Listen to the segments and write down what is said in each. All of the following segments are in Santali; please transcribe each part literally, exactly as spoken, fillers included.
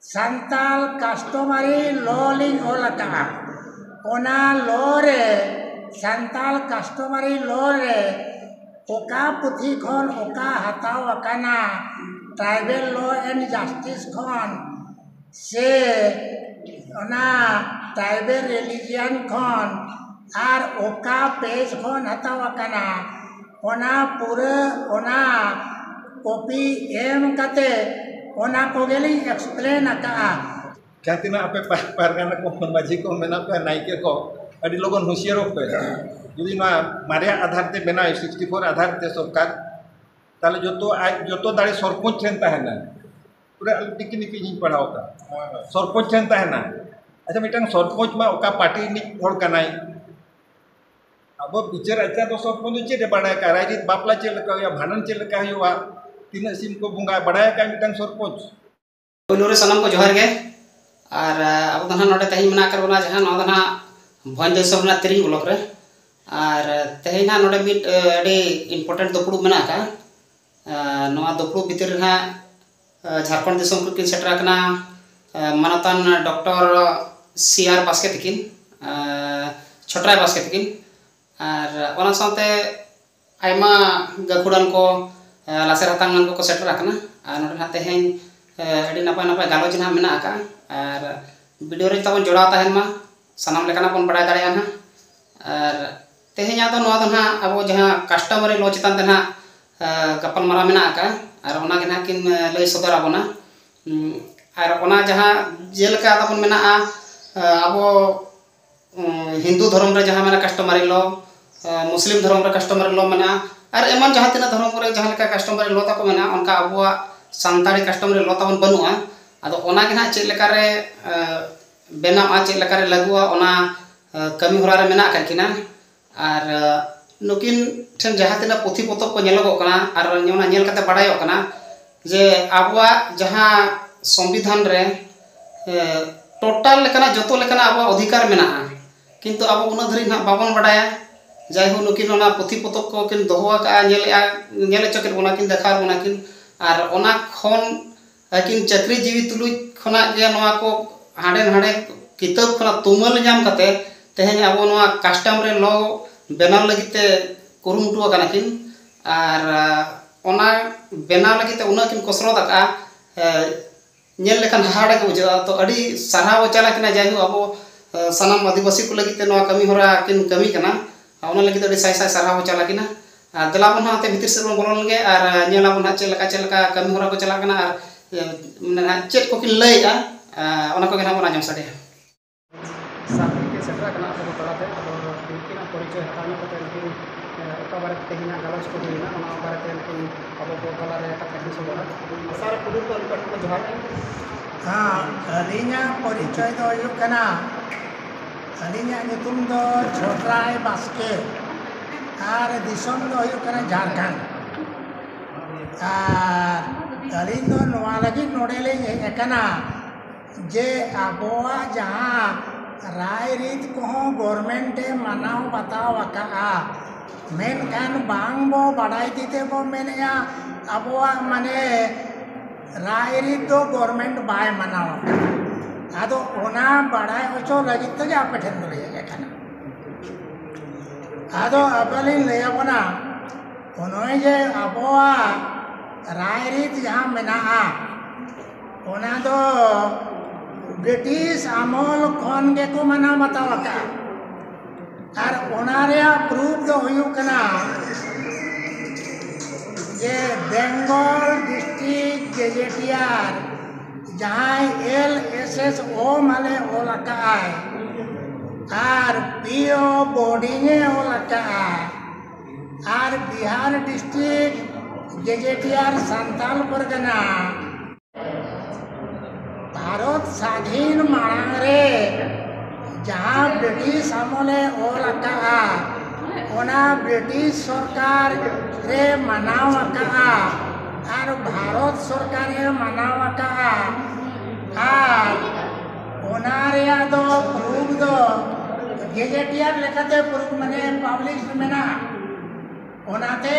ᱥᱟᱱᱛᱟᱞ ᱠᱟᱥᱴᱚᱢᱟᱨᱤ ᱞᱚ ᱞᱤᱧ ᱚᱞ ᱟᱠᱟᱫᱼᱟ᱾ ᱚᱱᱟ ᱞᱚ ᱨᱮ, ᱥᱟᱱᱛᱟᱞ ᱠᱟᱥᱴᱚᱢᱟᱨᱤ ᱞᱚ ᱨᱮ ᱚᱠᱟ ᱯᱩᱛᱷᱤ ᱠᱷᱚᱱ ᱚᱠᱟ ᱦᱟᱛᱟᱣ ᱟᱠᱟᱱᱟ, ᱴᱨᱟᱭᱵᱮᱞ ᱞᱚ ᱮᱱᱰ ᱡᱟᱥᱴᱤᱥ ᱠᱷᱚᱱ ᱥᱮ ᱚᱱᱟ ᱴᱨᱟᱭᱵᱮᱞ ᱨᱤᱞᱤᱡᱤᱭᱟᱱ ᱠᱷᱚᱱ ᱟᱨ ᱚᱠᱟ ᱯᱮᱡᱽ ᱠᱷᱚᱱ ᱦᱟᱛᱟᱣ ᱟᱠᱟᱱᱟ, ᱚᱱᱟ ᱯᱩᱨᱟᱹ ᱚᱱᱟ ᱠᱚᱯᱤ ᱮᱢ ᱠᱟᱛᱮ ᱚᱱᱟ ᱠᱚᱜᱮᱞᱤᱧ ᱮᱠᱥᱯᱞᱮᱱ ᱟᱠᱟᱫᱼᱟ᱾ ᱡᱟᱦᱟᱸ ᱛᱤᱱᱟᱹᱜ ᱟᱯᱮ ᱯᱟ- ᱯᱟᱨᱜᱟᱱᱟ ᱠᱚ, ᱢᱟᱹᱡᱷᱤ ᱠᱚ ᱢᱮᱱᱟᱜ ᱯᱮᱭᱟ, ᱱᱟᱭᱠᱮ ᱠᱚ, ᱟᱹᱰᱤ ᱞᱚᱜᱚᱱ ᱦᱩᱸᱥᱤᱭᱟᱹᱨᱚᱜ ᱯᱮ᱾ ᱡᱩᱫᱤ ᱱᱚᱣᱟ ᱢᱟᱨᱮᱭᱟᱜ ᱟᱫᱷᱟᱨ ᱛᱮ ᱵᱮᱱᱟᱣ, ᱥᱤᱠᱥᱴᱤ ᱯᱷᱳᱨ ᱟᱫᱷᱟᱨ ᱛᱮ ᱥᱚᱨᱠᱟᱨ, ᱛᱟᱦᱞᱮ ᱡᱚᱛᱚ ᱟᱡ ᱡᱚᱛᱚ ᱫᱟᱲᱮ ᱥᱚᱨᱯᱚᱧᱪ ᱴᱷᱮᱱ ᱛᱟᱦᱮᱱᱟ᱾ ᱯᱩᱨᱟᱹ ᱟᱞᱮ ᱛᱤᱠᱤ ᱱᱤᱠᱤ ᱤᱧ ᱯᱟᱲᱦᱟᱣ ᱟᱠᱟᱫ᱾ ᱥᱚᱨᱯᱚᱧᱪ ᱴᱷᱮᱱ ᱛᱟᱦᱮᱱᱟ᱾ ᱟᱪᱪᱷᱟ, ᱢᱤᱫᱴᱟᱝ ᱥᱚᱨᱯᱚᱧᱪ ᱢᱟ ᱚᱠᱟ ᱯᱟᱨᱴᱤ ᱨᱤᱱᱤᱡ ᱦᱚᱲ ᱠᱟᱱᱟᱭ? ᱟᱵᱚ ᱵᱤᱪᱟᱹᱨ ᱟᱪᱟᱨ ᱫᱚ ᱥᱚᱨᱯᱚᱧᱪ ᱫᱚ ᱪᱮᱫ ᱮ ᱵᱟᱲᱟᱭ ᱠᱟᱜᱼᱟ? ᱨᱟᱭᱨᱤᱛ ᱵᱟᱯᱞᱟ ᱪᱮᱫ ᱞᱮᱠᱟ ᱦᱩᱭᱩᱜᱼᱟ, ᱵᱷᱟᱸᱰᱟᱱ ᱪᱮᱫ ᱞᱮᱠᱟ ᱦᱩᱭᱩᱜᱼᱟ, ᱛᱤᱱᱟᱹᱜ ᱥᱤᱢ ᱠᱚ ᱵᱚᱸᱜᱟᱭᱟ, ᱵᱟᱲᱟᱭ ᱠᱟᱜᱼᱟ ᱢᱤᱫᱴᱟᱝ ᱥᱚᱨᱯᱚᱧᱪ? ᱯᱳᱭᱞᱳ ᱨᱮ ᱥᱟᱱᱟᱢ ᱠᱚ ᱡᱚᱦᱟᱨ ᱜᱮ᱾ ᱟᱨ ᱟᱵᱚ ᱫᱚ ᱱᱟᱦᱟᱜ ᱱᱚᱰᱮ ᱛᱮᱦᱮᱧ ᱢᱮᱱᱟᱜ ᱟᱠᱟᱫ ᱵᱚᱱᱟ ᱡᱟᱦᱟᱸ, ᱱᱚᱣᱟ ᱫᱚ ᱱᱟᱦᱟᱜ ᱵᱷᱚᱸᱡᱽ ᱫᱤᱥᱚᱢ ᱨᱮᱱᱟᱜ ᱛᱤᱨᱤᱝ ᱵᱞᱚᱠ ᱨᱮ᱾ ᱟᱨ ᱛᱮᱦᱮᱧ ᱱᱟᱦᱟᱜ ᱱᱚᱰᱮ ᱢᱤᱫ ᱟᱹᱰᱤ ᱤᱢᱯᱚᱨᱴᱮᱱᱴ ᱫᱩᱯᱲᱩᱵ ᱢᱮᱱᱟᱜ ᱟᱠᱟᱫᱼᱟ᱾ ᱱᱚᱣᱟ ᱫᱩᱯᱲᱩᱵ ᱵᱷᱤᱛᱤᱨ ᱨᱮ ᱱᱟᱦᱟᱜ ᱡᱷᱟᱲᱠᱷᱚᱸᱰ ᱫᱤᱥᱚᱢ ᱠᱷᱚᱱ ᱠᱤᱱ ᱥᱮᱴᱮᱨ ᱟᱠᱟᱱᱟ ᱢᱟᱱᱚᱛᱟᱱ ᱰᱚᱠᱴᱚᱨ ᱥᱤ ᱟᱨ ᱵᱟᱥᱠᱮ ᱛᱟᱹᱠᱤᱱ, ᱪᱷᱚᱴᱨᱟᱭ ᱵᱟᱥᱠᱮ ᱛᱟᱹᱠᱤᱱ, ᱟᱨ ᱚᱱᱟ ᱥᱟᱶᱛᱮ ᱟᱭᱢᱟ ᱜᱟᱹᱠᱷᱩᱲᱟᱱ ᱠᱚ, ᱞᱟᱥᱮᱨ ᱦᱟᱛᱟᱝ ᱟᱱ ᱠᱚᱠᱚ ᱥᱮᱴᱮᱨ ᱟᱠᱟᱱᱟ᱾ ᱟᱨ ᱱᱚᱰᱮ ᱱᱟᱦᱟᱜ ᱛᱮᱦᱮᱧ ᱟᱹᱰᱤ ᱱᱟᱯᱟᱭ ᱱᱟᱯᱟᱭ ᱜᱟᱞᱚᱪ ᱱᱟᱦᱟᱜ ᱢᱮᱱᱟᱜ ᱟᱠᱟᱫᱼᱟ᱾ ᱟᱨ ᱵᱷᱤᱰᱤᱭᱳ ᱨᱮ ᱛᱟᱵᱚᱱ ᱡᱚᱲᱟᱣ ᱛᱟᱦᱮᱱ ᱢᱟ, ᱥᱟᱱᱟᱢ ᱞᱮᱠᱟᱱᱟᱜ ᱵᱚᱱ ᱵᱟᱲᱟᱭ ᱫᱟᱲᱮᱭᱟᱜᱼᱟ ᱱᱟᱦᱟᱜ᱾ ᱟᱨ ᱛᱮᱦᱮᱧᱟᱜ ᱫᱚ ᱱᱚᱣᱟ ᱫᱚ ᱱᱟᱦᱟᱜ ᱟᱵᱚ ᱡᱟᱦᱟᱸ ᱠᱟᱥᱴᱚᱢᱟᱨᱤ ᱞᱚ ᱪᱮᱛᱟᱱ ᱛᱮ ᱱᱟᱦᱟᱜ ᱜᱟᱯᱟᱞᱢᱟᱨᱟᱣ ᱢᱮᱱᱟᱜ ᱟᱠᱟᱫᱼᱟ᱾ ᱟᱨ ᱚᱱᱟᱜᱮ ᱱᱟᱦᱟᱜ ᱠᱤᱱ ᱞᱟᱹᱭ ᱥᱚᱫᱚᱨ ᱟᱵᱚᱱᱟ᱾ ᱟᱨ ᱚᱱᱟ ᱡᱟᱦᱟᱸ ᱡᱮᱞᱮᱠᱟ ᱛᱟᱵᱚᱱ ᱢᱮᱱᱟᱜᱼᱟ, ᱟᱵᱚ ᱦᱤᱱᱫᱩ ᱫᱷᱚᱨᱚᱢ ᱨᱮ ᱡᱟᱦᱟᱸ ᱢᱮᱱᱟᱜᱼᱟ ᱠᱟᱥᱴᱚᱢᱟᱨᱤ ᱞᱚ, ᱢᱩᱥᱞᱤᱢ ᱫᱷᱚᱨᱚᱢ ᱨᱮ ᱠᱟᱥᱴᱚᱢᱟᱨᱤ ᱞᱚ ᱢᱮᱱᱟᱜᱼᱟ, ᱟᱨ ᱮᱢᱟᱱ ᱡᱟᱦᱟᱸ ᱛᱤᱱᱟᱹᱜ ᱫᱷᱚᱨᱚᱢ ᱠᱚᱨᱮ ᱡᱟᱦᱟᱸ ᱞᱮᱠᱟ ᱠᱟᱥᱴᱚᱢᱟᱨᱤ ᱞᱚ ᱛᱟᱠᱚ ᱢᱮᱱᱟᱜᱼᱟ, ᱚᱱᱠᱟ ᱟᱵᱚᱣᱟᱜ ᱥᱟᱱᱛᱟᱲᱤ ᱠᱟᱥᱴᱚᱢᱟᱨᱤ ᱞᱚ ᱛᱟᱵᱚᱱ ᱵᱟᱹᱱᱩᱜᱼᱟ᱾ ᱟᱫᱚ ᱚᱱᱟᱜᱮ ᱱᱟᱦᱟᱜ ᱪᱮᱫ ᱞᱮᱠᱟᱨᱮ ᱵᱮᱱᱟᱜᱼᱟ, ᱪᱮᱫ ᱞᱮᱠᱟᱨᱮ ᱞᱟᱹᱜᱩᱜᱼᱟ, ᱚᱱᱟ ᱠᱟᱹᱢᱤ ᱦᱚᱨᱟ ᱨᱮ ᱢᱮᱱᱟᱜ ᱟᱠᱟᱫ ᱠᱤᱱᱟ᱾ ᱟᱨ ᱱᱩᱠᱤᱱ ᱴᱷᱮᱱ ᱡᱟᱦᱟᱸ ᱛᱤᱱᱟᱹᱜ ᱯᱩᱛᱷᱤ ᱯᱚᱛᱚᱵ ᱠᱚ ᱧᱮᱞᱚᱜᱚᱜ ᱠᱟᱱᱟ ᱟᱨ ᱚᱱᱟ ᱧᱮᱞ ᱠᱟᱛᱮ ᱵᱟᱰᱟᱭᱚᱜ ᱠᱟᱱᱟ ᱡᱮ ᱟᱵᱚᱣᱟᱜ ᱡᱟᱦᱟᱸ ᱥᱚᱝᱵᱤᱫᱷᱟᱱ ᱨᱮ ᱴᱳᱴᱟᱞ ᱞᱮᱠᱟᱱᱟᱜ, ᱡᱚᱛᱚ ᱞᱮᱠᱟᱱᱟᱜ ᱟᱵᱚᱣᱟᱜ ᱚᱫᱷᱤᱠᱟᱨ ᱢᱮᱱᱟᱜᱼᱟ, ᱠᱤᱱᱛᱩ ᱟᱵᱚ ᱩᱱᱟᱹᱜ ᱫᱷᱟᱹᱨᱤᱡ ᱱᱟᱦᱟᱜ ᱵᱟᱵᱚᱱ ᱵᱟᱰᱟᱭᱟ᱾ ᱡᱟᱭᱦᱳᱠ, ᱱᱩᱠᱤᱱ ᱚᱱᱟ ᱯᱩᱛᱷᱤ ᱯᱚᱛᱚᱵ ᱠᱚ ᱠᱤᱱ ᱫᱚᱦᱚ ᱟᱠᱟᱫᱼᱟ, ᱧᱮᱞᱮᱫᱼᱟ, ᱧᱮᱞ ᱦᱚᱪᱚ ᱠᱮᱫ ᱵᱚᱱᱟ ᱠᱤᱱ, ᱫᱮᱠᱷᱟᱣ ᱵᱚᱱᱟ ᱠᱤᱱ᱾ ᱟᱨ ᱚᱱᱟ ᱠᱷᱚᱱ ᱟᱹᱠᱤᱱ ᱪᱟᱹᱠᱨᱤ ᱡᱤᱣᱤ ᱛᱩᱞᱩᱡ ᱠᱷᱚᱱᱟᱜ ᱜᱮ ᱱᱚᱣᱟ ᱠᱚ ᱦᱟᱸᱰᱮ ᱱᱟᱰᱮ ᱠᱤᱛᱟᱹᱵ ᱠᱷᱚᱱᱟᱜ ᱛᱩᱢᱟᱹᱞ ᱧᱟᱢ ᱠᱟᱛᱮ ᱛᱮᱦᱮᱧ ᱟᱵᱚ ᱱᱚᱣᱟ customary law ᱵᱮᱱᱟᱣ ᱞᱟᱹᱜᱤᱫ ᱛᱮ ᱠᱩᱨᱩᱢᱩᱴᱩ ᱟᱠᱟᱱᱟ ᱠᱤᱱ᱾ ᱟᱨ ᱚᱱᱟ ᱵᱮᱱᱟᱣ ᱞᱟᱹᱜᱤᱫ ᱛᱮ ᱩᱱᱟᱹᱜ ᱠᱤᱱ ᱠᱚᱥᱨᱚᱛ ᱟᱠᱟᱫᱼᱟ, ᱧᱮᱞ ᱞᱮᱠᱷᱟᱱ ᱦᱟᱦᱟᱲᱟ ᱜᱮ ᱵᱩᱡᱷᱟᱹᱜᱼᱟ᱾ ᱛᱚ ᱟᱹᱰᱤ ᱥᱟᱨᱦᱟᱣ ᱪᱟᱞ ᱟᱹᱠᱤᱱᱟ᱾ ᱡᱟᱭᱦᱳᱠ, ᱟᱵᱚ ᱥᱟᱱᱟᱢ ᱟᱹᱫᱤᱵᱟᱹᱥᱤ ᱠᱚ ᱞᱟᱹᱜᱤᱫ ᱛᱮ ᱱᱚᱣᱟ ᱠᱟᱹᱢᱤ ᱦᱚᱨᱟ ᱠᱤᱱ ᱠᱟᱹᱢᱤ ᱠᱟᱱᱟ, ᱚᱱᱟ ᱞᱟᱹᱜᱤᱫ ᱟᱹᱰᱤ ᱥᱟᱭ ᱥᱟᱭ ᱥᱟᱨᱦᱟᱣ ᱪᱟᱞ ᱟᱹᱠᱤᱱᱟ᱾ ᱟᱨ ᱫᱮᱞᱟ ᱵᱚᱱ ᱦᱟᱸᱜ ᱵᱷᱤᱛᱤᱨ ᱥᱮᱫ ᱵᱚᱱ ᱵᱚᱞᱚ ᱞᱮᱱᱜᱮ ᱟᱨ ᱧᱮᱞ ᱟᱵᱚᱱ ᱦᱟᱸᱜ ᱪᱮᱫ ᱞᱮᱠᱟ ᱪᱮᱫ ᱞᱮᱠᱟ ᱠᱟᱹᱢᱤ ᱦᱚᱨᱟ ᱠᱚ ᱪᱟᱞᱟᱜ ᱠᱟᱱᱟ᱾ ᱟᱨ ᱢᱟᱱᱮ ᱦᱟᱸᱜ ᱪᱮᱫ ᱠᱚᱠᱤᱱ ᱞᱟᱹᱭᱮᱫᱼᱟ, ᱚᱱᱟ ᱠᱚᱜᱮ ᱦᱟᱸᱜ ᱵᱚᱱ ᱟᱸᱡᱚᱢ ᱥᱟᱰᱮᱭᱟ᱾ ᱥᱟᱨ ᱠᱤᱱ ᱥᱮᱴᱮᱨ ᱟᱠᱟᱱᱟ ᱟᱵᱚ ᱠᱚ ᱛᱟᱞᱟᱛᱮ᱾ ᱟᱫᱚ ᱱᱩᱠᱤᱱᱟᱜ ᱯᱚᱨᱤᱪᱚᱭ ᱦᱟᱛᱟᱣ ᱧᱚᱜ ᱠᱟᱛᱮ ᱱᱩᱠᱤᱱ ᱚᱠᱟ ᱵᱟᱨᱮᱛᱮ ᱛᱮᱦᱮᱧᱟᱜ ᱜᱟᱞᱚᱪ ᱠᱚ ᱦᱩᱭᱱᱟ, ᱚᱱᱟ ᱵᱟᱨᱮᱛᱮ ᱱᱩᱠᱤᱱ ᱟᱵᱚ ᱠᱚ ᱛᱟᱞᱟᱨᱮ ᱠᱟᱛᱷᱟ ᱠᱤᱱ ᱥᱚᱫᱚᱨᱟ᱾ ᱥᱟᱨ ᱯᱩᱨᱩᱞ ᱠᱚ ᱟᱹᱰᱤ ᱠᱟᱹᱴᱤᱡ ᱠᱚ ᱡᱚᱦᱟᱨ᱾ ᱦᱮᱸ, ᱟᱹᱞᱤᱧᱟᱜ ᱯᱚᱨᱤᱪᱚᱭ ᱫᱚ ᱦᱩᱭᱩᱜ ᱠᱟᱱᱟ, ᱟᱹᱞᱤᱧᱟᱜ ᱧᱩᱛᱩᱢ ᱫᱚ ᱪᱷᱚᱴᱨᱟᱭ ᱵᱟᱥᱠᱮ ᱟᱨ ᱫᱤᱥᱚᱢ ᱫᱚ ᱦᱩᱭᱩᱜ ᱠᱟᱱᱟ ᱡᱷᱟᱲᱠᱷᱚᱸᱰ᱾ ᱟᱨ ᱟᱹᱞᱤᱧ ᱫᱚ ᱱᱚᱣᱟ ᱞᱟᱹᱜᱤᱫ ᱱᱚᱰᱮ ᱞᱤᱧ ᱦᱮᱡ ᱟᱠᱟᱱᱟ ᱡᱮ ᱟᱵᱚᱣᱟᱜ ᱡᱟᱦᱟᱸ ᱨᱟᱭᱨᱤᱛ ᱠᱚᱦᱚᱸ ᱜᱚᱨᱢᱮᱱᱴ ᱮ ᱢᱟᱱᱟᱣ ᱵᱟᱛᱟᱣ ᱟᱠᱟᱫᱼᱟ, ᱢᱮᱱᱠᱷᱟᱱ ᱵᱟᱝ ᱵᱚ ᱵᱟᱰᱟᱭ ᱛᱮ ᱵᱚ ᱢᱮᱱᱮᱫᱼᱟ ᱟᱵᱚᱣᱟᱜ ᱢᱟᱱᱮ ᱨᱟᱭᱨᱤᱛ ᱫᱚ ᱜᱚᱨᱢᱮᱱᱴ ᱵᱟᱭ ᱢᱟᱱᱟᱣ ᱟᱠᱟᱫᱼᱟ᱾ ᱟᱫᱚ ᱚᱱᱟ ᱵᱟᱰᱟᱭ ᱦᱚᱪᱚ ᱞᱟᱹᱜᱤᱫ ᱛᱮᱜᱮ ᱟᱯᱮ ᱴᱷᱮᱱ ᱫᱚᱞᱮ ᱦᱮᱡ ᱟᱠᱟᱱᱟ᱾ ᱟᱫᱚ ᱟᱯᱮ ᱞᱤᱧ ᱞᱟᱹᱭ ᱟᱵᱚᱱᱟ, ᱱᱚᱜᱼᱚᱭ ᱡᱮ ᱟᱵᱚᱣᱟᱜ ᱨᱟᱭᱨᱤᱛ ᱡᱟᱦᱟᱸ ᱢᱮᱱᱟᱜᱼᱟ, ᱚᱱᱟ ᱫᱚ ᱵᱨᱤᱴᱤᱥ ᱟᱢᱚᱞ ᱠᱷᱚᱱ ᱜᱮᱠᱚ ᱢᱟᱱᱟᱣ ᱵᱟᱛᱟᱣ ᱟᱠᱟᱫᱼᱟ᱾ ᱟᱨ ᱚᱱᱟ ᱨᱮᱭᱟᱜ ᱯᱨᱩᱯᱷ ᱫᱚ ᱦᱩᱭᱩᱜ ᱠᱟᱱᱟ ᱡᱮ ᱵᱮᱝᱜᱚᱞ ᱰᱤᱥᱴᱨᱤᱠᱴ ᱜᱮᱡᱮᱴᱤᱭᱟᱨ ᱡᱟᱦᱟᱸᱭ ᱮᱞ ᱮᱥ ᱮᱥ ᱳ ᱢᱟᱞᱮ ᱚᱞ ᱟᱠᱟᱫᱼᱟᱭ ᱟᱨ ᱯᱤ ᱳ ᱵᱳᱨᱰᱤᱝ ᱮ ᱚᱞ ᱟᱠᱟᱫᱼᱟ ᱟᱨ ᱵᱤᱦᱟᱨ ᱰᱤᱥᱴᱨᱤᱠᱴ ᱜᱮᱡᱮᱴᱤᱭᱟᱨ ᱥᱟᱱᱛᱟᱞ ᱯᱟᱨᱜᱟᱱᱟ ᱵᱷᱟᱨᱚᱛ ᱥᱟᱫᱷᱤᱱ ᱢᱟᱲᱟᱝ ᱨᱮ ᱡᱟᱦᱟᱸ ᱵᱨᱤᱴᱤᱥ ᱟᱢᱚᱞᱮ ᱚᱞ ᱟᱠᱟᱫᱼᱟ, ᱚᱱᱟ ᱵᱨᱤᱴᱤᱥ ᱥᱚᱨᱠᱟᱨ ᱨᱮ ᱢᱟᱱᱟᱣ ᱟᱠᱟᱫᱼᱟ ᱟᱨ ᱵᱷᱟᱨᱚᱛ ᱥᱚᱨᱠᱟᱨ ᱮ ᱢᱟᱱᱟᱣ ᱟᱠᱟᱫᱼᱟ᱾ ᱟᱨ ᱚᱱᱟ ᱨᱮᱭᱟᱜ ᱫᱚ ᱯᱨᱩᱯᱷ ᱫᱚ ᱜᱮᱡᱮᱴᱤᱭᱟᱨ ᱞᱮᱠᱟᱛᱮ ᱯᱨᱩᱯᱷ ᱢᱟᱱᱮ ᱯᱟᱵᱽᱞᱤᱥ ᱢᱮᱱᱟᱜᱼᱟ᱾ ᱚᱱᱟᱛᱮ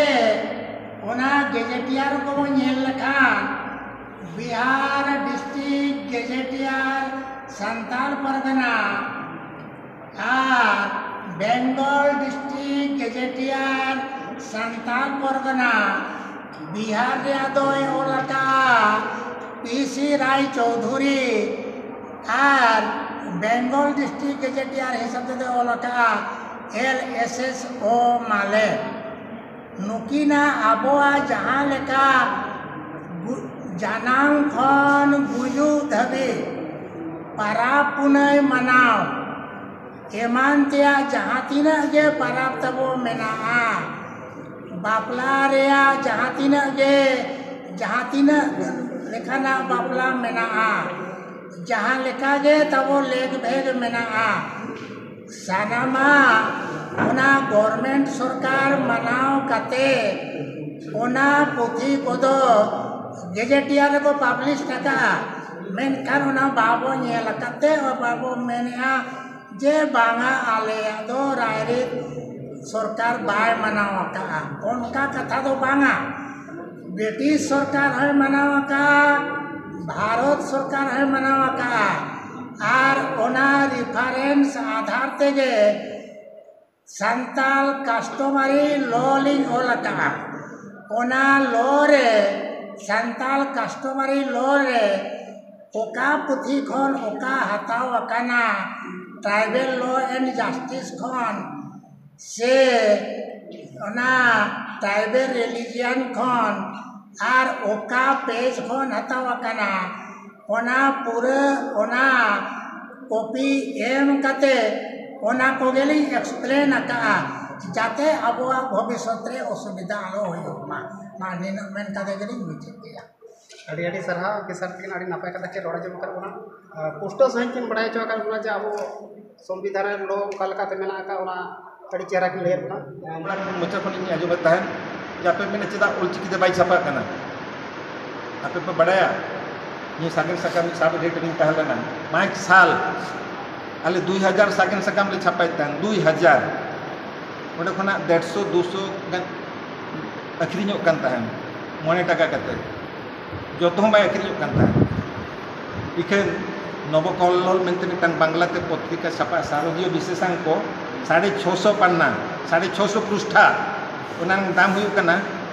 ᱚᱱᱟ ᱜᱮᱡᱮᱴᱤᱭᱟᱨ ᱠᱚᱵᱚᱱ ᱧᱮᱞ ᱞᱮᱠᱷᱟᱱ ᱵᱤᱦᱟᱨ ᱰᱤᱥᱴᱨᱤᱠᱴ ᱜᱮᱡᱮᱴᱤᱭᱟᱨ ᱥᱟᱱᱛᱟᱲ ᱯᱟᱨᱜᱟᱱᱟ ᱟᱨ ᱵᱮᱝᱜᱚᱞ ᱰᱤᱥᱴᱨᱤᱠᱴ ᱜᱮᱡᱮᱴᱤᱭᱟᱨ ᱥᱟᱱᱛᱟᱲ ᱯᱟᱨᱜᱟᱱᱟ ᱵᱤᱦᱟᱨ ᱨᱮᱭᱟᱜ ᱫᱚᱭ ᱚᱞ ᱟᱠᱟᱫᱼᱟ ᱯᱤ ᱥᱤ ᱨᱟᱭ ᱪᱳᱣᱫᱷᱩᱨᱤ ᱟᱨ ᱵᱮᱝᱜᱚᱞ ᱰᱤᱥᱴᱨᱤᱠᱴ ᱜᱮᱡᱮᱴᱤᱭᱟᱨ ᱦᱤᱥᱟᱹᱵ ᱛᱮᱫᱚᱭ ᱚᱞ ᱟᱠᱟᱫᱼᱟ ᱮᱞ ᱮᱥ ᱮᱥ ᱳ ᱢᱟᱞᱮ᱾ ᱱᱩᱠᱤᱱᱟᱜ ᱟᱵᱚᱣᱟᱜ ᱡᱟᱦᱟᱸ ᱞᱮᱠᱟ ᱜᱩ- ᱡᱟᱱᱟᱢ ᱠᱷᱚᱱ ᱜᱩᱡᱩᱜ ᱫᱷᱟᱹᱵᱤᱡ ᱯᱟᱨᱟᱵᱽ ᱯᱩᱱᱟᱹᱭ ᱢᱟᱱᱟᱣ, ᱮᱢᱟᱱ ᱛᱮᱭᱟᱜ ᱡᱟᱦᱟᱸ ᱛᱤᱱᱟᱹᱜ ᱜᱮ ᱯᱟᱨᱟᱵᱽ ᱛᱟᱵᱚ ᱢᱮᱱᱟᱜᱼᱟ, ᱵᱟᱯᱞᱟ ᱨᱮᱭᱟᱜ ᱡᱟᱦᱟᱸ ᱛᱤᱱᱟᱹᱜ ᱜᱮ, ᱡᱟᱦᱟᱸ ᱛᱤᱱᱟᱹᱜ ᱞᱮᱠᱟᱱᱟᱜ ᱵᱟᱯᱞᱟ ᱢᱮᱱᱟᱜᱼᱟ, ᱡᱟᱦᱟᱸ ᱞᱮᱠᱟ ᱜᱮ ᱛᱟᱵᱚ ᱞᱮᱠ ᱵᱷᱮᱫ ᱢᱮᱱᱟᱜᱼᱟ, ᱥᱟᱱᱟᱢᱟᱜ ᱚᱱᱟ ᱜᱚᱨᱢᱮᱱᱴ ᱥᱚᱨᱠᱟᱨ ᱢᱟᱱᱟᱣ ᱠᱟᱛᱮ ᱚᱱᱟ ᱯᱩᱛᱷᱤ ᱠᱚᱫᱚ ᱜᱮᱡᱮᱴᱤᱭᱟᱨ ᱨᱮᱠᱚ ᱯᱟᱵᱽᱞᱤᱥ ᱟᱠᱟᱫᱼᱟ᱾ ᱢᱮᱱᱠᱷᱟᱱ ᱚᱱᱟ ᱵᱟᱵᱚ ᱧᱮᱞ ᱟᱠᱟᱫ ᱛᱮ ᱵᱟᱵᱚ ᱢᱮᱱᱮᱫᱼᱟ ᱡᱮ ᱵᱟᱝᱟ, ᱟᱞᱮᱭᱟᱜ ᱫᱚ ᱨᱟᱭᱨᱤᱛ ᱥᱚᱨᱠᱟᱨ ᱵᱟᱭ ᱢᱟᱱᱟᱣ ᱟᱠᱟᱫᱼᱟ, ᱚᱱᱠᱟ ᱠᱟᱛᱷᱟ ᱫᱚ ᱵᱟᱝᱟ᱾ ᱵᱨᱤᱴᱤᱥ ᱥᱚᱨᱠᱟᱨ ᱦᱚᱸᱭ ᱢᱟᱱᱟᱣ ᱟᱠᱟᱫᱼᱟ, ᱵᱷᱟᱨᱚᱛ ᱥᱚᱨᱠᱟᱨ ᱦᱚᱸᱭ ᱢᱟᱱᱟᱣ ᱟᱠᱟᱫᱼᱟ, ᱟᱨ ᱚᱱᱟ ᱨᱤᱯᱷᱟᱨᱮᱱᱥ ᱟᱫᱷᱟᱨ ᱛᱮᱜᱮ ᱥᱟᱱᱛᱟᱲ ᱠᱟᱥᱴᱚᱢᱟᱨᱤ ᱞᱚ ᱞᱤᱧ ᱚᱞ ᱟᱠᱟᱫᱼᱟ᱾ ᱚᱱᱟ ᱞᱚ ᱨᱮ, ᱥᱟᱱᱛᱟᱲ ᱠᱟᱥᱴᱚᱢᱟᱨᱤ ᱞᱚ ᱨᱮ ᱚᱠᱟ ᱯᱩᱛᱷᱤ ᱠᱷᱚᱱ ᱚᱠᱟ ᱦᱟᱛᱟᱣ ᱟᱠᱟᱱᱟ, ᱴᱨᱟᱭᱵᱮᱞ ᱞᱚ ᱮᱱᱰ ᱡᱟᱥᱴᱤᱥ ᱠᱷᱚᱱ ᱥᱮ ᱚᱱᱟ ᱴᱨᱟᱭᱵᱮᱞ ᱨᱤᱞᱤᱡᱤᱭᱟᱱ ᱠᱷᱚᱱ ᱟᱨ ᱚᱠᱟ ᱯᱮᱡᱽ ᱠᱷᱚᱱ ᱦᱟᱛᱟᱣ ᱟᱠᱟᱱᱟ, ᱚᱱᱟ ᱯᱩᱨᱟᱹ ᱚᱱᱟ ᱠᱚᱯᱤ ᱮᱢ ᱠᱟᱛᱮ ᱚᱱᱟ ᱠᱚᱜᱮᱞᱤᱧ ᱮᱠᱥᱯᱞᱮᱱ ᱟᱠᱟᱫᱼᱟ, ᱡᱟᱛᱮ ᱟᱵᱚᱣᱟᱜ ᱵᱷᱚᱵᱤᱥᱥᱚᱛ ᱨᱮ ᱚᱥᱩᱵᱤᱫᱷᱟ ᱟᱞᱚ ᱦᱩᱭᱩᱜ ᱢᱟ᱾ ᱢᱟ ᱱᱤᱱᱟᱹᱜ ᱢᱮᱱ ᱠᱟᱛᱮ ᱜᱮᱞᱤᱧ ᱢᱩᱪᱟᱹᱫ ᱠᱮᱫᱼᱟ᱾ ᱟᱹᱰᱤ ᱟᱹᱰᱤ ᱥᱟᱨᱦᱟᱣ ᱠᱮᱥᱟᱨ ᱛᱟᱹᱠᱤᱱ, ᱟᱹᱰᱤ ᱱᱟᱯᱟᱭ ᱠᱟᱛᱷᱟ ᱠᱤᱱ ᱨᱚᱲ ᱟᱸᱡᱚᱢ ᱟᱠᱟᱫ ᱵᱚᱱᱟ᱾ ᱟᱨ ᱯᱩᱥᱴᱟᱹᱣ ᱥᱟᱺᱦᱤᱡ ᱠᱤᱱ ᱵᱟᱲᱟᱭ ᱦᱚᱪᱚ ᱟᱠᱟᱫ ᱵᱚᱱᱟ ᱡᱮ ᱟᱵᱚ ᱥᱚᱝᱵᱤᱫᱷᱟᱱ ᱨᱮ ᱞᱚ ᱚᱠᱟ ᱞᱮᱠᱟᱛᱮ ᱢᱮᱱᱟᱜ ᱟᱠᱟᱫ, ᱚᱱᱟ ᱟᱹᱰᱤ ᱪᱮᱦᱨᱟ ᱠᱤᱱ ᱞᱟᱹᱭᱟᱫ ᱵᱚᱱᱟ᱾ ᱚᱱᱟ ᱢᱚᱪᱟ ᱠᱷᱚᱱ ᱤᱧ ᱟᱸᱡᱚᱢᱮᱫ ᱛᱟᱦᱮᱸᱫ ᱡᱮ ᱟᱯᱮ ᱢᱮᱱᱟ ᱪᱮᱫᱟᱜ ᱚᱞᱪᱤᱠᱤ ᱛᱮ ᱵᱟᱭ ᱪᱷᱟᱯᱟᱜ ᱠᱟᱱᱟ? ᱟᱯᱮ ᱯᱮ ᱵᱟᱲᱟᱭᱟ, ᱱᱤᱭᱟᱹ ᱥᱟᱜᱮᱱ ᱥᱟᱠᱟᱢ ᱥᱟᱵ ᱨᱮ ᱨᱤᱧ ᱛᱟᱦᱮᱸ ᱞᱮᱱᱟ ᱯᱟᱸᱪ ᱥᱟᱞ, ᱟᱞᱮ ᱫᱩᱭ ᱦᱟᱡᱟᱨ ᱥᱟᱜᱮᱱ ᱥᱟᱠᱟᱢ ᱞᱮ ᱪᱷᱟᱯᱟᱭᱮᱫ ᱛᱟᱦᱮᱸᱫ, ᱫᱩᱭ ᱦᱟᱡᱟᱨ᱾ ᱚᱸᱰᱮ ᱠᱷᱚᱱᱟᱜ ᱰᱮᱲᱥᱚ ᱫᱩᱥᱚ ᱜᱟᱱ ᱟᱹᱠᱷᱨᱤᱧᱚᱜ ᱠᱟᱱ ᱛᱟᱦᱮᱸᱫ, ᱢᱚᱬᱮ ᱴᱟᱠᱟ ᱠᱟᱛᱮ᱾ ᱡᱚᱛᱚ ᱦᱚᱸ ᱵᱟᱭ ᱟᱹᱠᱷᱨᱤᱧᱚᱜ ᱠᱟᱱ ᱛᱟᱦᱮᱸᱫ᱾ ᱤᱠᱷᱟᱹᱱ ᱱᱚᱵᱚᱠᱚᱞᱞᱚᱞ ᱢᱮᱱᱛᱮ ᱢᱤᱫᱴᱟᱝ ᱵᱟᱝᱞᱟᱛᱮ ᱯᱚᱛᱨᱤᱠᱟ ᱪᱷᱟᱯᱟᱜᱼᱟ, ᱥᱟᱨᱚᱫᱤᱭᱚ ᱵᱤᱥᱮᱥᱟᱝᱠᱚ, ᱥᱟᱲᱮ ᱪᱷᱚᱥᱚ ᱯᱟᱱᱱᱟ, ᱥᱟᱲᱮ ᱪᱷᱚᱥᱚ ᱯᱨᱩᱥᱴᱷᱟ, ᱚᱱᱟ ᱨᱮᱱᱟᱜ ᱫᱟᱢ ᱦᱩᱭᱩᱜ ᱠᱟᱱᱟ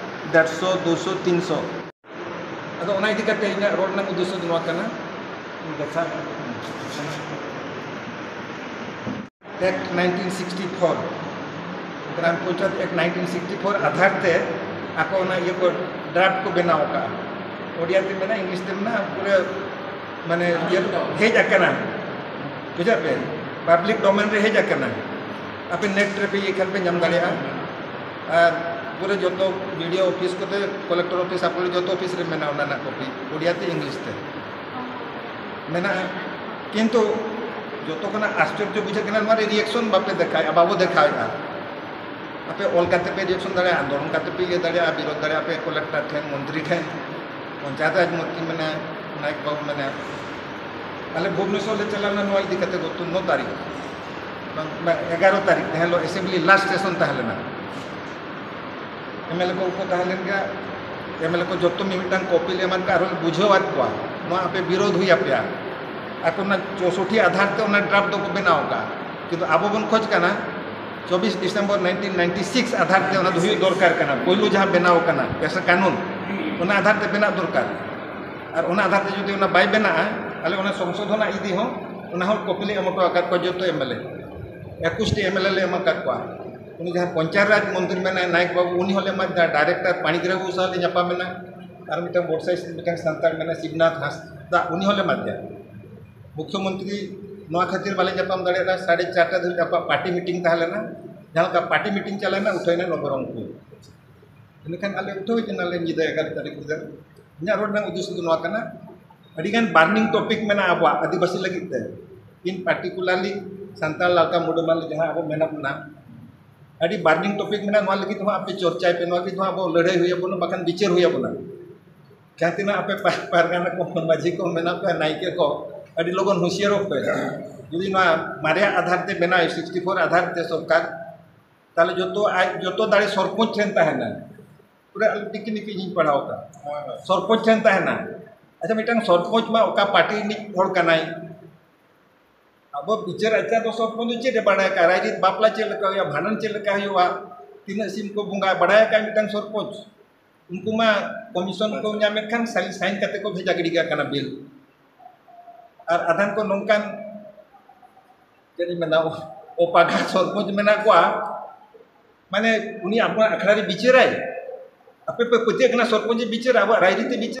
ᱰᱮᱲᱥᱚ, ᱫᱩᱥᱚ, ᱛᱤᱱᱥᱚ᱾ ᱟᱫᱚ ᱚᱱᱟ ᱤᱫᱤ ᱠᱟᱛᱮ ᱤᱧᱟᱹᱜ ᱨᱚᱲ ᱨᱮᱱᱟᱜ ᱩᱫᱽᱫᱮᱥᱥᱚ ᱫᱚ ᱱᱚᱣᱟ ᱠᱟᱱᱟ, ᱫᱮᱠᱷᱟ act nineteen sixty four, gram panchayat act nineteen sixty four ᱟᱫᱷᱟᱨ ᱛᱮ ᱟᱠᱚ ᱚᱱᱟ ᱤᱭᱟᱹ ᱠᱚ, ᱰᱨᱟᱯᱴ ᱠᱚ ᱵᱮᱱᱟᱣ ᱟᱠᱟᱫᱼᱟ᱾ ᱳᱰᱤᱭᱟ ᱛᱮ ᱢᱮᱱᱟᱜᱼᱟ, ᱤᱝᱞᱤᱥ ᱛᱮ ᱢᱮᱱᱟᱜᱼᱟ, ᱯᱩᱨᱟᱹ ᱢᱟᱱᱮ ᱤᱭᱟᱹ ᱦᱮᱡ ᱟᱠᱟᱱᱟ, ᱵᱩᱡᱷᱟᱹᱣ ᱯᱮ, ᱯᱟᱵᱽᱞᱤᱠ ᱰᱚᱢᱮᱱ ᱨᱮ ᱦᱮᱡ ᱟᱠᱟᱱᱟ᱾ ᱟᱯᱮ ᱱᱮᱴ ᱨᱮᱯᱮ ᱤᱭᱟᱹ ᱠᱷᱟᱱ ᱯᱮ ᱧᱟᱢ ᱫᱟᱲᱮᱭᱟᱜᱼᱟ᱾ ᱟᱨ ᱯᱩᱨᱟᱹ ᱡᱚᱛᱚ ᱵᱤ ᱰᱤ ᱳ ᱚᱯᱷᱤᱥ ᱠᱚᱛᱮ, ᱠᱚᱞᱮᱠᱴᱚᱨ ᱚᱯᱷᱤᱥ, ᱟᱯᱮ ᱡᱚᱛᱚ ᱚᱯᱷᱤᱥ ᱨᱮ ᱢᱮᱱᱟᱜᱼᱟ ᱚᱱᱟ ᱨᱮᱱᱟᱜ ᱠᱚᱯᱤ, ᱳᱰᱤᱭᱟ ᱛᱮ ᱤᱝᱞᱤᱥ ᱛᱮ ᱢᱮᱱᱟᱜᱼᱟ᱾ ᱠᱤᱱᱛᱩ ᱡᱚᱛᱚ ᱠᱷᱚᱱᱟᱜ ᱟᱥᱪᱚᱨᱡᱚ ᱵᱩᱡᱷᱟᱹᱜ ᱠᱟᱱᱟ, ᱱᱚᱣᱟ ᱨᱮ ᱨᱤᱭᱮᱠᱥᱚᱱ ᱵᱟᱯᱮ ᱫᱮᱠᱷᱟᱣᱮᱫᱼᱟ, ᱵᱟᱵᱚ ᱫᱮᱠᱷᱟᱣᱮᱫᱼᱟ᱾ ᱟᱯᱮ ᱚᱞ ᱠᱟᱛᱮ ᱯᱮ ᱨᱤᱭᱮᱠᱥᱚᱱ ᱫᱟᱲᱮᱭᱟᱜᱼᱟ, ᱟᱱᱫᱳᱞᱚᱱ ᱠᱟᱛᱮ ᱯᱮ ᱤᱭᱟᱹ ᱫᱟᱲᱮᱭᱟᱜᱼᱟ, ᱵᱤᱨᱳᱫᱷ ᱫᱟᱲᱮᱭᱟᱜᱼᱟ ᱯᱮ ᱠᱚᱞᱮᱠᱴᱚᱨ ᱴᱷᱮᱱ, ᱢᱚᱱᱛᱨᱤ ᱴᱷᱮᱱ, ᱯᱚᱧᱪᱟᱭᱮᱛ ᱨᱟᱡᱽ ᱢᱚᱱᱛᱨᱤ ᱢᱮᱱᱟᱭᱟ, ᱱᱟᱭᱮᱠ ᱵᱟᱵᱩ ᱢᱮᱱᱟᱭᱟ᱾ ᱟᱞᱮ ᱵᱷᱩᱵᱽᱱᱮᱥᱚᱨ ᱞᱮ ᱪᱟᱞᱟᱣ ᱞᱮᱱᱟ ᱱᱚᱣᱟ ᱤᱫᱤ ᱠᱟᱛᱮ, ᱜᱚᱛᱚ ᱱᱚ ᱛᱟᱹᱨᱤᱠᱷ, ᱵᱟᱝ, ᱵᱟᱝ, ᱮᱜᱟᱨᱚ ᱛᱟᱹᱨᱤᱠᱷ, ᱡᱟᱦᱟᱸ ᱦᱤᱞᱳᱜ ᱮᱥᱮᱢᱵᱞᱤ ᱞᱟᱥᱴ ᱥᱮᱥᱚᱱ ᱛᱟᱦᱮᱸ ᱞᱮᱱᱟ᱾ ᱮᱢ ᱮᱞ ᱮ ᱠᱚ ᱠᱚ ᱛᱟᱦᱮᱸ ᱞᱮᱱ ᱜᱮᱭᱟ, ᱮᱢ ᱮᱞ ᱮ ᱠᱚ ᱡᱚᱛᱚ ᱢᱤᱢᱤᱫᱴᱟᱝ ᱠᱚᱯᱤ ᱞᱮ ᱮᱢᱟᱫ ᱠᱚᱣᱟ, ᱟᱨᱦᱚᱸ ᱞᱮ ᱵᱩᱡᱷᱟᱹᱣᱟᱫ ᱠᱚᱣᱟ, ᱱᱚᱣᱟ ᱟᱯᱮ ᱵᱤᱨᱳᱫᱷ ᱦᱩᱭ ᱟᱯᱮᱭᱟ᱾ ᱟᱠᱚ ᱚᱱᱟ ᱪᱳᱥᱚᱴᱴᱤ ᱟᱫᱷᱟᱨ ᱛᱮ ᱚᱱᱟ ᱰᱨᱟᱯᱴ ᱫᱚᱠᱚ ᱵᱮᱱᱟᱣ ᱟᱠᱟᱫᱼᱟ, ᱠᱤᱱᱛᱩ ᱟᱵᱚ ᱵᱚᱱ ᱠᱷᱚᱡᱽ ᱠᱟᱱᱟ ᱪᱚᱵᱵᱤᱥ December nineteen ninety six Aadhaar ᱛᱮ ᱚᱱᱟ ᱫᱚ ᱦᱩᱭᱩᱜ ᱫᱚᱨᱠᱟᱨ ᱠᱟᱱᱟ, ᱯᱳᱭᱞᱳ ᱡᱟᱦᱟᱸ ᱵᱮᱱᱟᱣ ᱠᱟᱱᱟ ᱯᱮᱥᱟ ᱠᱟᱹᱱᱩᱱ, ᱚᱱᱟ ᱟᱫᱷᱟᱨ ᱛᱮ ᱵᱮᱱᱟᱜ ᱫᱚᱨᱠᱟᱨ᱾ ᱟᱨ ᱚᱱᱟ ᱟᱫᱷᱟᱨ ᱛᱮ ᱡᱩᱫᱤ ᱚᱱᱟ ᱵᱟᱭ ᱵᱮᱱᱟᱜᱼᱟ, ᱟᱞᱮ ᱚᱱᱟ ᱥᱚᱝᱥᱳᱫᱷᱚᱱᱟᱜ ᱤᱫᱤ ᱦᱚᱸ, ᱚᱱᱟ ᱦᱚᱸ ᱠᱚᱯᱤ ᱞᱮ ᱮᱢ ᱦᱚᱴᱚ ᱟᱠᱟᱫ ᱠᱚᱣᱟ ᱡᱚᱛᱚ M L A, ᱮᱠᱩᱥᱴᱤ M L A ᱞᱮ ᱮᱢ ᱟᱠᱟᱫ ᱠᱚᱣᱟ᱾ ᱩᱱᱤ ᱡᱟᱦᱟᱸ ᱯᱚᱧᱪᱟᱭᱮᱛ ᱨᱟᱡᱽ ᱢᱚᱱᱛᱨᱤ ᱢᱮᱱᱟᱭ ᱱᱟᱭᱮᱠ ᱵᱟᱵᱩ, ᱩᱱᱤ ᱦᱚᱸᱞᱮ ᱮᱢᱟᱫᱮᱭᱟ, ᱰᱟᱭᱨᱮᱠᱴᱚᱨ ᱯᱟᱱᱤᱜᱨᱟᱦᱤ ᱵᱟᱵᱩ ᱥᱟᱶ ᱞᱮ ᱧᱟᱯᱟᱢ ᱮᱱᱟ, ᱟᱨ ᱢᱤᱫᱴᱟᱝ ᱵᱚᱰᱥᱟᱭᱤ ᱢᱤᱫᱴᱟᱝ ᱥᱟᱱᱛᱟᱲ ᱢᱮᱱᱟᱭ ᱥᱤᱵᱱᱟᱛᱷ ᱦᱟᱸᱥᱫᱟ, ᱩᱱᱤ ᱦᱚᱸᱞᱮ ᱮᱢᱟᱫᱮᱭᱟ᱾ ᱢᱩᱠᱷᱭᱚᱢᱚᱱᱛᱨᱤ ᱱᱚᱣᱟ ᱠᱷᱟᱹᱛᱤᱨ ᱵᱟᱞᱮ ᱧᱟᱯᱟᱢ ᱫᱟᱲᱮᱭᱟᱫᱟ, ᱥᱟᱲᱮ ᱪᱟᱨᱴᱟ ᱫᱷᱟᱹᱵᱤᱡ ᱟᱠᱚᱣᱟᱜ ᱯᱟᱨᱴᱤ ᱢᱤᱴᱤᱝ ᱛᱟᱦᱮᱸ ᱞᱮᱱᱟ, ᱡᱟᱦᱟᱸ ᱞᱮᱠᱟ ᱯᱟᱨᱴᱤ ᱢᱤᱴᱤᱝ ᱪᱟᱞᱟᱣᱮᱱᱟ, ᱩᱴᱷᱟᱹᱣᱮᱱᱟ ᱱᱚᱵᱚᱨᱚᱝᱯᱩᱨ᱾ ᱤᱱᱟᱹᱠᱷᱟᱱ ᱟᱞᱮ ᱩᱴᱷᱟᱹᱣ ᱦᱮᱡ ᱮᱱᱟᱞᱮ ᱧᱤᱫᱟᱹ ᱮᱜᱟᱨᱚ ᱛᱟᱹᱨᱤᱠᱷ ᱧᱤᱫᱟᱹ᱾ ᱤᱧᱟᱹᱜ ᱨᱚᱲ ᱨᱮᱱᱟᱜ ᱩᱫᱽᱫᱮᱥᱥᱚ ᱫᱚ ᱱᱚᱣᱟ ᱠᱟᱱᱟ, ᱟᱹᱰᱤᱜᱟᱱ ᱵᱟᱨᱱᱤᱝ ᱴᱚᱯᱤᱠ ᱢᱮᱱᱟᱜᱼᱟ ᱟᱵᱚᱣᱟᱜ ᱟᱹᱫᱤᱵᱟᱹᱥᱤ ᱞᱟᱹᱜᱤᱫ ᱛᱮ, ᱤᱱ ᱯᱟᱨᱴᱤᱠᱩᱞᱟᱨᱞᱤ ᱥᱟᱱᱛᱟᱲ ᱞᱟᱞᱠᱟ ᱢᱩᱰᱩ ᱢᱟᱞᱤ ᱡᱟᱦᱟᱸ ᱟᱵᱚ ᱢᱮᱱᱟᱜ ᱵᱚᱱᱟ, ᱟᱹᱰᱤ ᱵᱟᱨᱱᱤᱝ ᱴᱚᱯᱤᱠ ᱢᱮᱱᱟᱜᱼᱟ, ᱱᱚᱣᱟ ᱞᱟᱹᱜᱤᱫ ᱦᱚᱸ ᱟᱯᱮ ᱪᱚᱨᱪᱟᱭ ᱯᱮ, ᱱᱚᱣᱟ ᱞᱟᱹᱜᱤᱫ ᱦᱚᱸ ᱟᱵᱚ ᱞᱟᱹᱲᱦᱟᱹᱭ ᱦᱩᱭ ᱟᱵᱚᱱᱟ, ᱵᱟᱠᱷᱟᱱ ᱵᱤᱪᱟᱹᱨ ᱦᱩᱭ ᱟᱵᱚᱱᱟ᱾ ᱡᱟᱦᱟᱸ ᱛᱤᱱᱟᱹᱜ ᱟᱯᱮ ᱯᱟ-, ᱯᱟᱨᱜᱟᱱᱟ ᱠᱚ, ᱢᱟᱹᱡᱷᱤ ᱠᱚ ᱢᱮᱱᱟᱜ ᱯᱮ, ᱱᱟᱭᱠᱮ ᱠᱚ, ᱟᱹᱰᱤ ᱞᱚᱜᱚᱱ ᱦᱩᱸᱥᱤᱭᱟᱹᱨᱚᱜ ᱯᱮ᱾ ᱡᱩᱫᱤ ᱱᱚᱣᱟ ᱢᱟᱨᱮᱭᱟᱜ ᱟᱫᱷᱟᱨ ᱛᱮ ᱵᱮᱱᱟᱣ, ᱥᱤᱠᱥᱴᱤ ᱯᱷᱳᱨ ᱟᱫᱷᱟᱨ ᱛᱮ ᱥᱚᱨᱠᱟᱨ, ᱛᱟᱦᱞᱮ ᱡᱚᱛᱚ ᱟᱡ, ᱡᱚᱛᱚ ᱫᱟᱲᱮ ᱥᱚᱨᱯᱚᱧᱪ ᱴᱷᱮᱱ ᱛᱟᱦᱮᱱᱟ᱾ ᱚᱸᱰᱮ ᱟᱞᱮ ᱴᱤᱠᱤ ᱱᱤᱠᱤ ᱤᱧ ᱯᱟᱲᱦᱟᱣ ᱠᱟᱜᱼᱟ᱾ ᱥᱚᱨᱯᱚᱧᱪ ᱴᱷᱮᱱ ᱛᱟᱦᱮᱱᱟ᱾ ᱟᱪᱪᱷᱟ, ᱢᱤᱫᱴᱟᱝ ᱥᱚᱨᱯᱚᱧᱪ ᱢᱟ ᱚᱠᱟ ᱯᱟᱨᱴᱤ ᱨᱤᱱᱤᱡ ᱦᱚᱲ ᱠᱟᱱᱟᱭ? ᱟᱵᱚ ᱵᱤᱪᱟᱹᱨ ᱟᱪᱟᱨ ᱫᱚ ᱥᱚᱨᱯᱚᱧᱪ ᱫᱚ ᱪᱮᱫ ᱮ ᱵᱟᱲᱟᱭ ᱠᱟᱜᱼᱟ? ᱨᱟᱭᱨᱤᱛ ᱵᱟᱯᱞᱟ ᱪᱮᱫ ᱞᱮᱠᱟ ᱦᱩᱭᱩᱜᱼᱟ, ᱵᱷᱟᱸᱰᱟᱱ ᱪᱮᱫ ᱞᱮᱠᱟ ᱦᱩᱭᱩᱜᱼᱟ, ᱛᱤᱱᱟᱹᱜ ᱥᱤᱢ ᱠᱚ ᱵᱚᱸᱜᱟ, ᱵᱟᱲᱟᱭ ᱠᱟᱜᱼᱟ ᱢᱤᱫᱴᱟᱝ ᱥᱚᱨᱯᱚᱧᱪ? ᱩᱱᱠᱩ ᱢᱟ ᱠᱚᱢᱤᱥᱚᱱ ᱠᱚ ᱧᱟᱢᱮᱫ ᱠᱷᱟᱱ ᱥᱟᱭᱤᱱ ᱠᱟᱛᱮ ᱠᱚ ᱵᱷᱮᱡᱟ ᱜᱤᱰᱤ ᱠᱟᱜ ᱠᱟᱱᱟ ᱵᱤᱞ᱾ ᱟᱨ ᱟᱫᱷᱟᱱ ᱠᱚ ᱱᱚᱝᱠᱟᱱ, ᱪᱮᱫ ᱤᱧ ᱢᱮᱱᱟ, ᱚᱯᱟᱜᱟ ᱥᱚᱨᱯᱚᱧᱪ ᱢᱮᱱᱟᱜ ᱠᱚᱣᱟ, ᱢᱟᱱᱮ ᱩᱱᱤ ᱟᱵᱚᱣᱟᱜ ᱟᱠᱷᱲᱟ ᱨᱮ ᱵᱤᱪᱟᱹᱨᱟᱭ, ᱟᱯᱮ ᱯᱮ ᱯᱟᱹᱛᱭᱟᱹᱜ ᱠᱟᱱᱟ ᱥᱚᱨᱯᱚᱧᱪ ᱮ ᱵᱤᱪᱟᱹᱨᱟ, ᱟᱵᱚᱣᱟᱜ ᱨᱟᱭᱨᱤᱛ ᱮ ᱵᱤᱪᱟᱹᱨᱟ?